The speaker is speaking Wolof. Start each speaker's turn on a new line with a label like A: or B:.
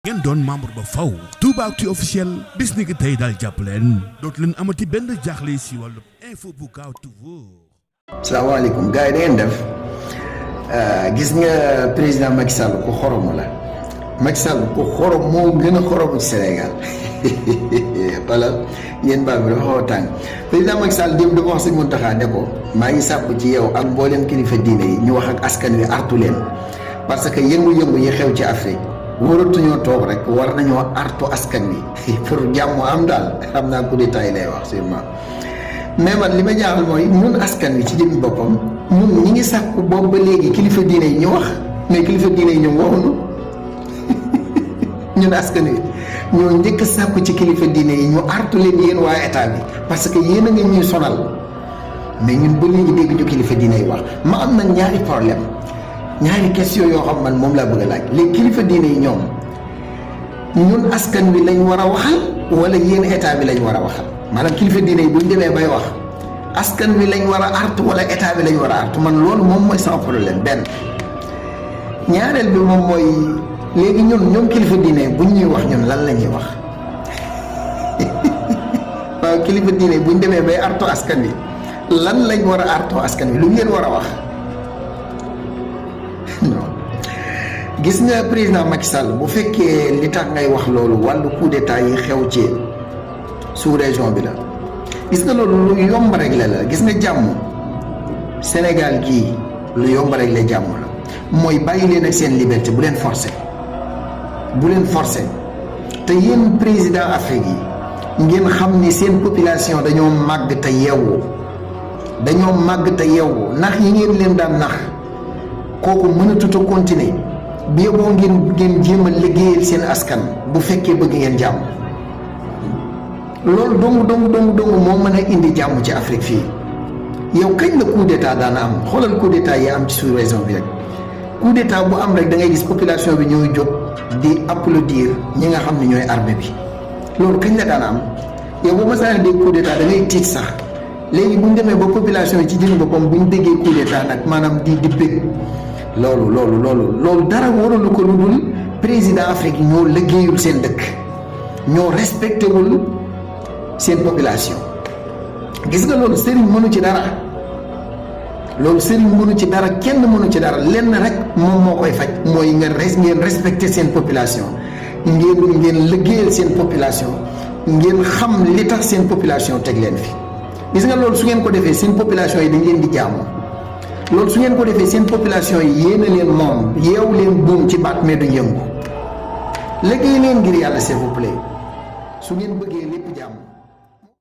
A: ngeen doon membre ba faw Toubactu officiel bis ni ki tey daal jàpp leen dootu leen amati benn jaaxle si wàllu info bu gaaw toujours.
B: salaamaaleykum gars yi da ngeen def gis nga président Macky Sall ku xoromu la Macky Sall ku xorom moo gën a xoromu ci Sénégal wala ngeen baal bi dafa xaw a tàng président Macky Sall démb dafa wax si Mountakha ne ko maa ngi sàpp ci yow ak mboolem kilifa diine yi ñu wax ak askan wi artu leen parce que yëngu-yëngu yi xew ci Afrique waratuñoo toog rek war nañoo artu askan wi pour jàmm am daal xam naa coup d'état yi lay wax sûrement mais man li ma jaaxal mooy ñun askan wi ci jëmmi boppam ñun ñi ngi sàkku boobu ba léegi kilifa diine yi ñu wax mais kilifa diine yi ñoom waxuñu ñun askan wi ñoo njëkk sàkku ci kilifa diine yi ñu artu leen yéen waa état bi parce que yéen a ngi ñuy sonal mais ñun ba léegi dégg ñu kilifa diine yi wax ma am na ñaari problème ñaari question yoo xam man moom laa bëgg a laaj léegi kilifa diine yi ñoom ñun askan wi lañ war a waxal wala yéen état bi lañ war a waxal maanaam kilifa diine yi buñ demee bay wax askan wi lañ war a artu wala état bi lañ war a artu man loolu moom mooy sama problème benn ñaareel bi moom mooy léegi ñoom kilifa diine buñ ñuy wax ñun lan la ñuy wax waaw kilifa diine buñ demee bay artu askan wi lan lañ war a artu askan wi lu ñu leen war a wax. non gis nga président Macky Sall bu fekkee li tax ngay wax loolu wàllu coup d'état yi xew ci sous région bi la gis nga loolu lu yomb régler la gis nga jàmm Sénégal gii lu yomb régler jàmm la mooy bàyyi leen ak seen liberté bu leen forcer te yéen président Afrique yi ngeen xam ni seen population dañoo màgg te yeewu nax yi ngeen leen daan nax kooku mënatut a continuer bi yeboo ngeen jéem a liggéeyal seen askan bu fekkee bëgg ngeen jàmm loolu dong moo mën a indi jàmm ci Afrique fii yow kañ la coup d'état daana am xoolal coup d'état yi am ci sous-région bi rek coup d'état bu am rek da ngay gis population bi ñooy jóg di applaudir ñi nga xam ne ñooy armée bi loolu kañ la daana am yow bu ma saa dégg coup d'état da ngay tiit sax léegi bu ñu demee ba population yi ci jënd boppam bu ñu déggee coup d'état nag maanaam di bëgg loolu dara waralu ko lu dul président Afrique ñoo liggéeyul seen dëkk ñoo respecté wul seen population gis nga loolu sëriñ mënu ci dara kenn mënu ci dara lenn rek moom moo koy faj mooy ngeen respecté seen population ngeen liggéeyal seen population ngeen xam li tax seen population teg leen fi gis nga loolu su ngeen ko defee seen population yi dañ leen di jaamu loolu su ngeen ko defee seen population yi yéen a leen moom yeewu leen buum ci baat mais du yëngu liggéey leen ngir yàlla s'il vous plaît su ngeen bëggee lépp jàmm